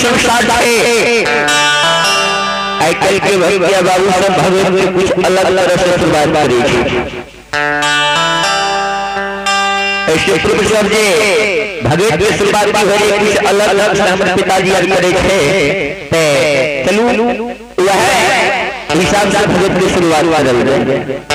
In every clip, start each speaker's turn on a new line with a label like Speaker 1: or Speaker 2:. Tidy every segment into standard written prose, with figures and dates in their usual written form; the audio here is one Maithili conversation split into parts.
Speaker 1: संसार है। आइ काल्हि के भक्तिया बाबू सब भगवत के कुछ अलग तरह से शुरुआत करै छै। ऐसे पूर्व सब जे भगवत के शुरुआत भी होय कुछ अलग अलग से हमर पिताजी आर करै छै, ते चलू वह हिसाब से भगवत के शुरुआत करल जाय।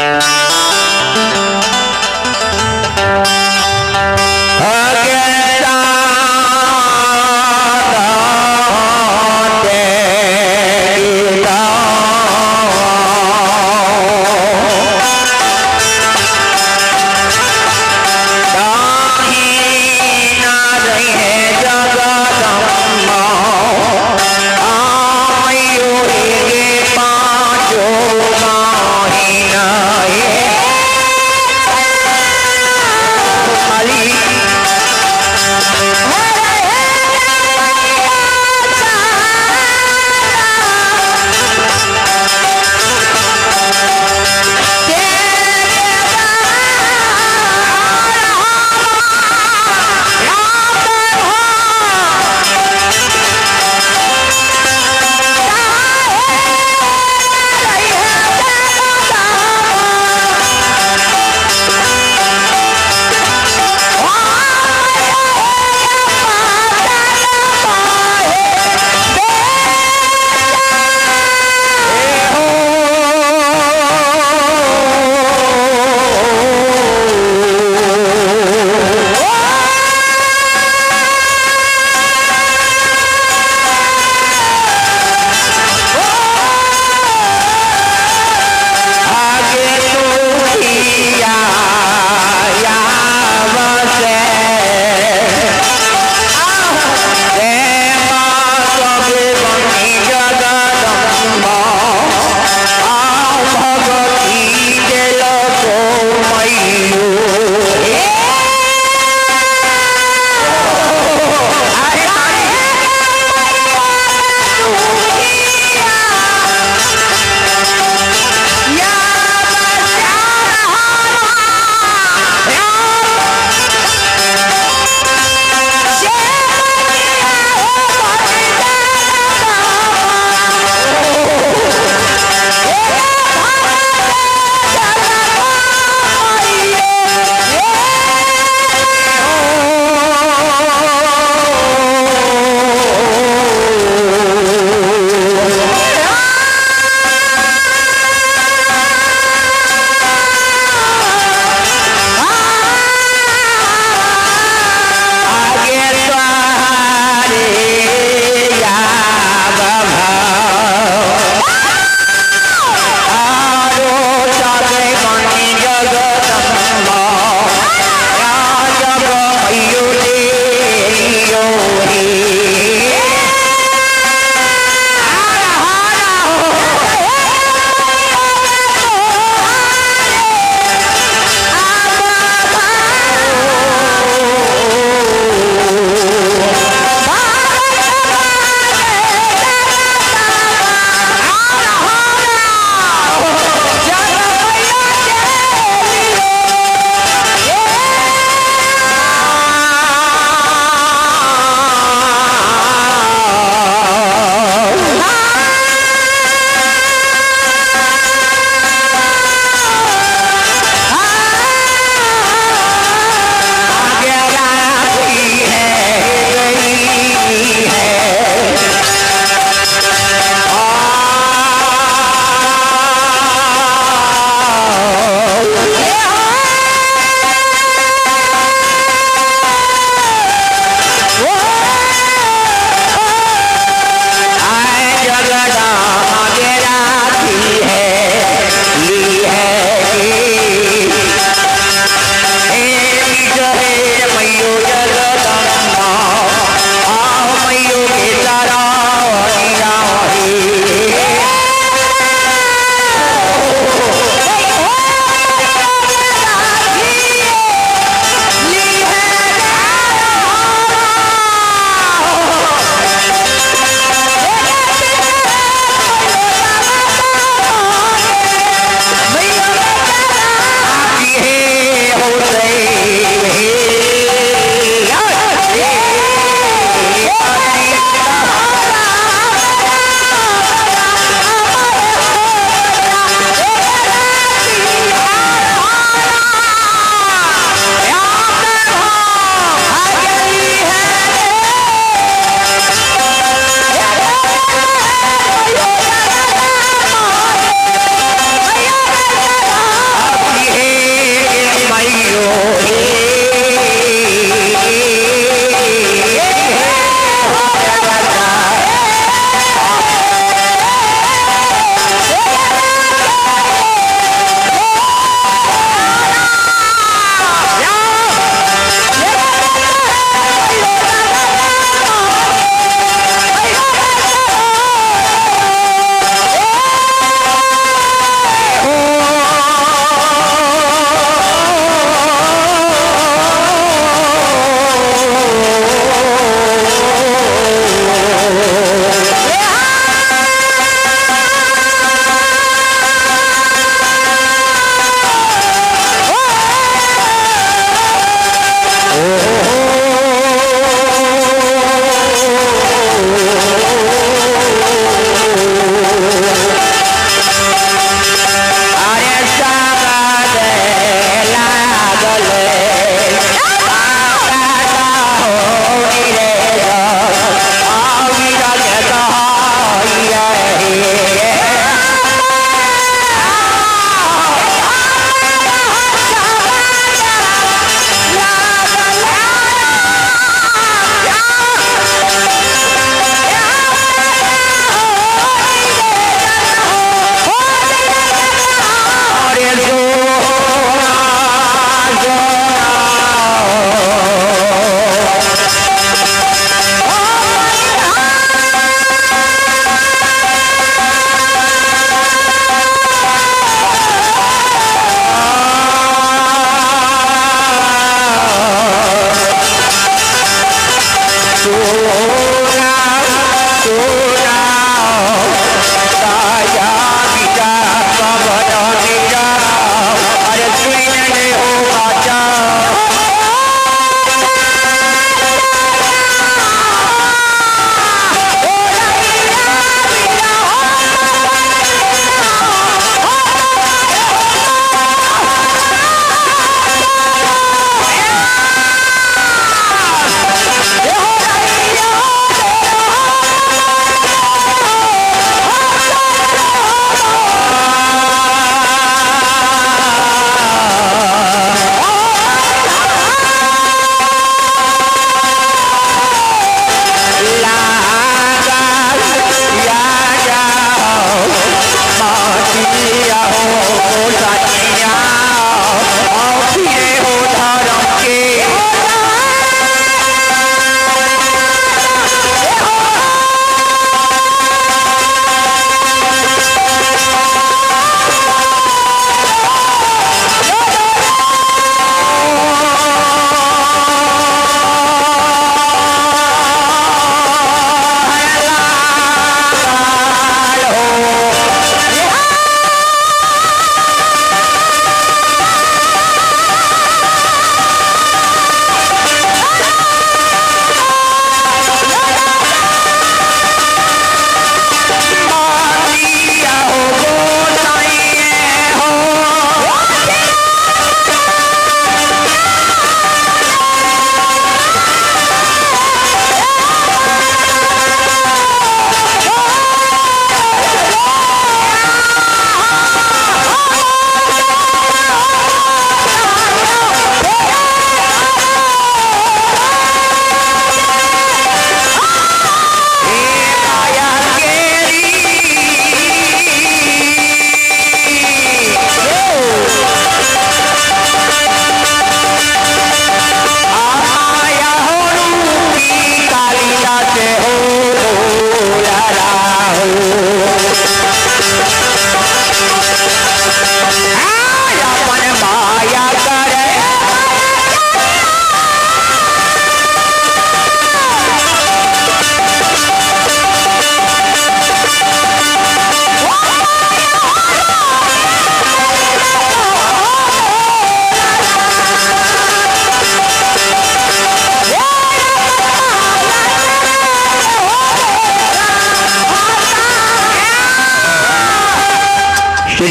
Speaker 2: Oh!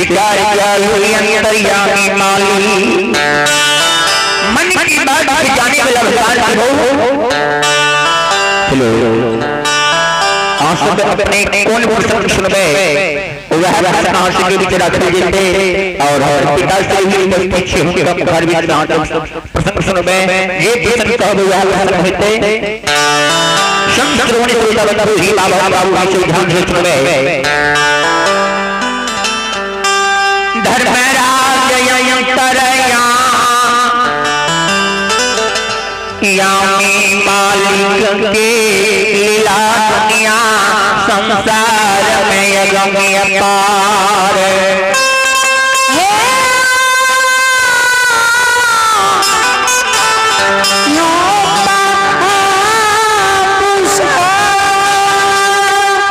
Speaker 1: स्वीकार अंतर्यामी माली मन की बात जाने वाला भगवान प्रभु। चलो आंसू अपने कौन प्रसंग सुनबे वह आंसू के बीच रखल जेते और पिता से भी उपस्थित छी हुनका घर बीच प्रसंग सुनबे जे प्रसंग कहबे वह प्रसंग होते। संत श्रोमणी श्रोता बंधु ही बाबा बाबू से ध्यान से सुनबे। धर्मराज यामी मालिक के लीला दुनिया संसार में अगम्य पार।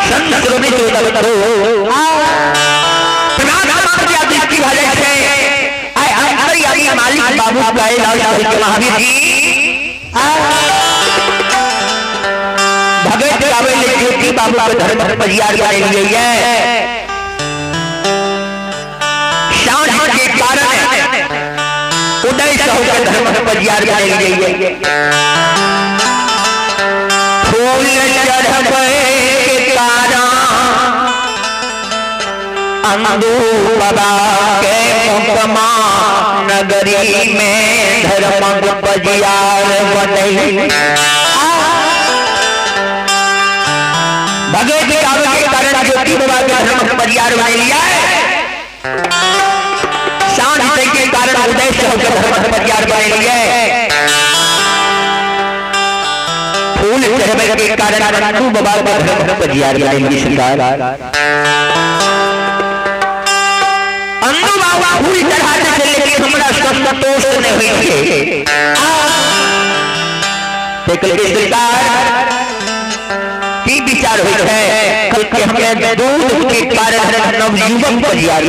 Speaker 1: संत श्रोमणी श्रोता बंधु मालिक बाबू के महावीर जी भगत गावे ले ज्योति बाबू के धर्म परियार बने लिए शांत के कारण उदय साहू के धर्म परियार बने लिए। फूल चढ़वे के कारण अंदू बाबा के मुकमा नगरी में धर्म परियार बने। भगत गावे के कारण ज्योति बाबा के धर्म परियार बने लिया है। सांझ के कारण उदय साहू के धर्म परियार बने लिया है। फूल चढ़वे के कारण अंदू बाबा के धर्म परियार बने लिए। सरकार अंदू बाबा फूल चढ़ाते थे लेकिन हमरा संतोष नहीं हुई थे। सरकार की विचार हुई है कल के हमें दूध के कारण नवयुवक परियार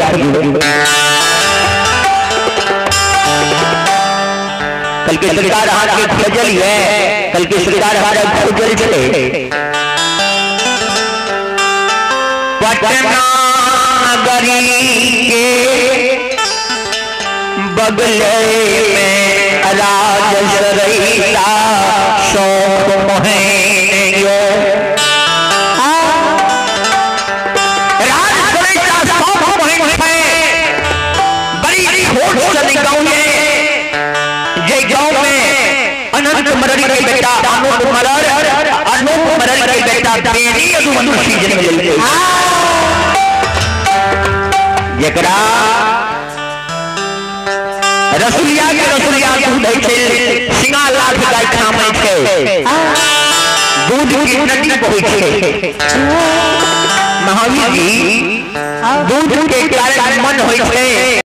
Speaker 1: कल के सरकार हाथ के फजल है। कल के सरकार हाथ फजल चले पटना नगरी के बगले में राज सरैता शौक मोहन यो। राज सरैता शौक मोहन है बड़ी छोट सन गाँव में जे गाँव में अनंत मरर के बेटा अनूप मरर अनूप मरर के बेटा बेनी यदुवंशी जन्म लेलकै जकरा रसुलिया के रसुलिया दूध है छै सिंगा लाख गाय खामै छै दूध की नदी बहै छै। महावीर जी दूध के कारण मन होय छै।